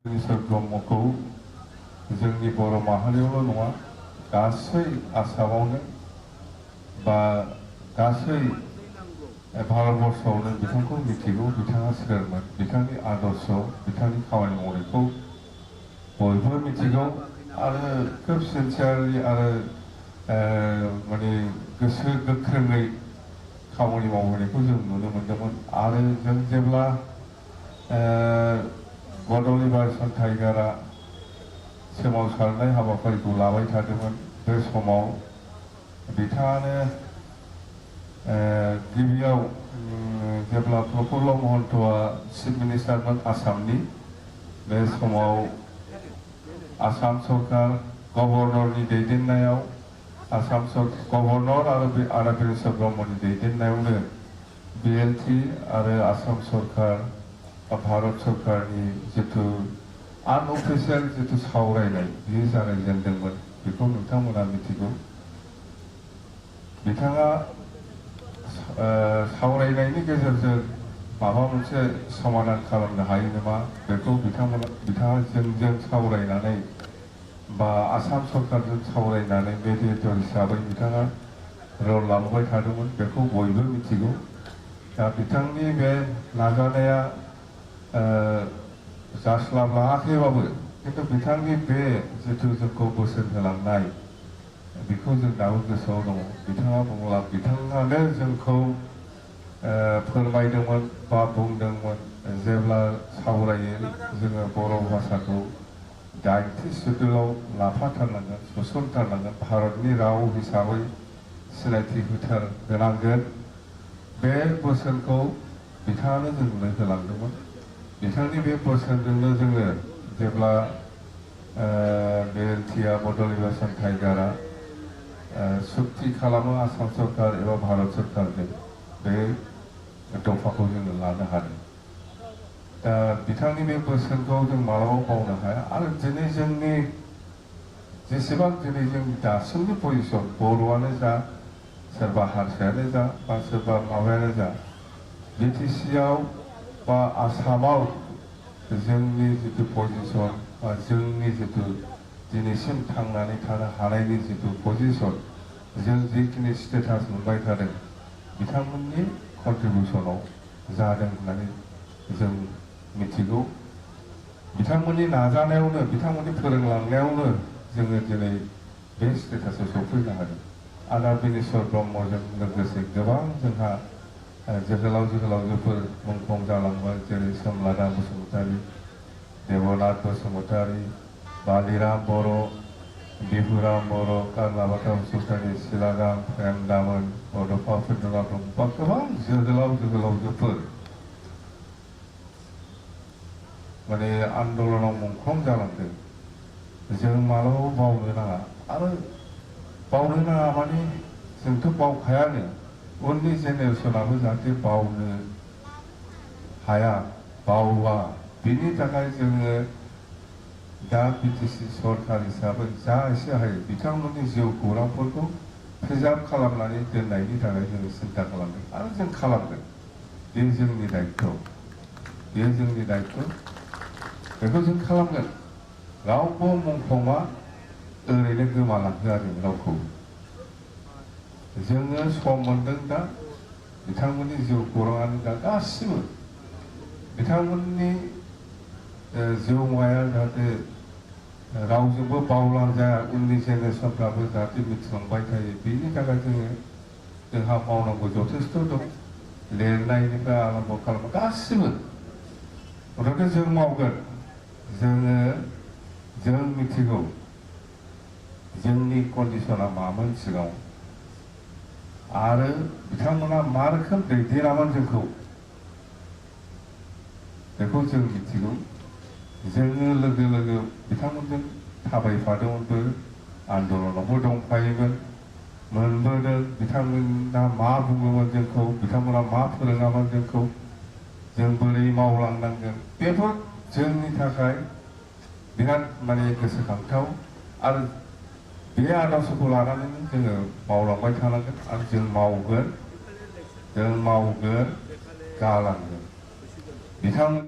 ब्रह्मखौ जोंनि बर' माहारियावल' नङा गासै आसामावनो बा गासै भारतबर्षआवनो बिथांखौ मिथिगौ। बिथाङा सोरमोन, बिथांनि आदर्श, बिथांनि खामानि मावनायखौ बयबो मिथिगौ आरो खोब सिनसियारलि आरो माने गोसो गोख्रोङै खामानि मावबोनायखौ जों नुनो मोन्दोंमोन। आरो जों जेब्ला बड लिबारेशन टाइगारा सोमावसारनाय हाबाफारिखौ लाबाय थादोंमोन, बे समाव बिथाङानो गिबियाव जेब्ला प्रफुल्ल महन्तआ चिफ मिनिस्टारमोन आसामनि, बे समाव आसाम सरकार गभर्नरनि दैदेननायाव गभर्नर आरो आदा बिरेस्वर ब्रह्मनि दैदेननायावनो BLT आरो आसाम सरकार भारत सरकारनि जिथु आनअफिसियेल जिथु सावरायनाय बियो जागायजेनदोंमोन, बेखौ नोंथांमोना मिथिगौ। बिथाङा सावरायनायनि गेजेरजों माबा मोनसे समाधान खालामनो हायो नामा, बेखौ बिथाङा जोंजों सावरायनानै बा आसाम सरकारजों सावरायनानै मेडिएटर हिसाबै बिथाङा रल लाबोबाय थादोंमोन, बेखौ बयबो मिथिगौ। दा बिथांनि बे नाजानाया जास्लाबाखैबाबो खिन्थु बिथांनि बे जिथु जोंखौ बोसोन होलांनाय बेखौ जों दाबो गोसोआव दङ। बिथाङानो जोंखौ फोरमायदोंमोन बा बुंदोंमोन, जेब्ला सावरायो जोङो बर' भाषाखौ 8थि सिड्युलाव लाफाथारनांगोन, सोसनथारनांगोन, भारतनि राव हिसाबै सिनायथि होनांगोन। बे बोसोनखौ बिथाङानो जोंनो होलांदोंमोन। बिथांनि बे बोसोनजोंनो जोङो जेब्ला BLT-आ बड लिबारेशन टाइगारा सुक्ति खालामो आसाम सरकार एबा भारत सरकारजों, बे दफाखौ जोङो लानो हादों। दा बिथांनि बे बोसोनखौ जों मालाबाबो बावनो हाया। आरो दिनै जोंनि जेसेबां दिनै जों दासिमनि पजिसन, बर'आनो जा, सोरबा हारसायानो जा, बा सोरबा माबायानो जा, BTC-आव बा आसामाव जोंनि जिथु पजिसन बा जोंनि जिथु दिनैसिम थांनानै थानो हानायनि जिथु पजिसन, जों जिखिनि स्टेटास मोनबाय थादों, बिथांमोननि कन्ट्रिबिउसनाव जादों होननानै जों मिथिगौ। बिथांमोननि नाजानायावनो, बिथांमोननि फोरोंलांनायावनो जोङो दिनै बे स्टेटासआव सफैनो हादों। आदा बिरेस्वर ब्रह्मजों लोगोसे गोबां जोंहा जोहोलावजोफोर मुंख्लं जालांबाय, जेरै सोमलादा बसुमतारी, देबनाथ बसुमतारी, बालिराम बर', बिहुराम बर', कार्लाबाथा बसुमतारी, सिलागाम प्रेमदामोन, बड'फा उपेन्द्रनाथ ब्रह्म, बा गोबां जोहोलावजोफोर माने आन्दलनाव मुंख्लं जालांदों। जों मालाबाबो बावनो नाङा। आरो बावनो नाङा माने जोंथ' बावखायानो, उननि जेनेरेसनाबो जाहाथे बावनो हाया, बावा, बिनि थाखाय जोङो दा BTC सरकार हिसाबै जा एसे हायो बिथांमोननि जिउ खौरांफोरखौ प्रिजार्भ खालामनानै दोननायनि थाखाय जोङो सिन्था खालामदों आरो जों खालामगोन। बे जोंनि दायित्व, बेयो जोंनि दायित्व, बेखौ जों खालामगोन। रावबो मुंख्लंआ ओरैनो गोमालांहोआ जों रावखौ। जोङो सम मोनदों दा, बिथांमोननि जिउ खौराङानो दा गासिबो बिथांमोननि जिउमाया जाहाथे रावजोंबो बावलांजाया, उननि जेनेरेसनफ्राबो जाहाथे मिथिलांबाय थायो, बेनि थाखाय जोंहा मावनांगौ जथेस्थ' दं। लिरनायनिफ्राय आरम्भ खालामो गासिबो हथथे जों मावगोन। जों मिथिगौ जोंनि कन्डिसना मामोन सिगाङाव, आरो बिथांमोना मा रोखोम दैदेनामोन जोंखौ, बेखौ जों मिथिगौ। जोङो लोगो बिथांमोनजों थाबायफादोंमोनबो, आन्दलनावबो दंफायोमोन, मोनबोदों। बिथांमोना मा बुङोमोन जोंखौ, बिथांमोना मा फोरोङामोन जोंखौ, जों बोरै मावलांनांगोन, बेफोर जोंनि थाखाय बिराद माने गोसोखांथाव। आरो बे आदर्शखौ लानानैनो जोङो मावलांबाय थानांगोन आरो जों मावगोन, गालांगोन। बिथां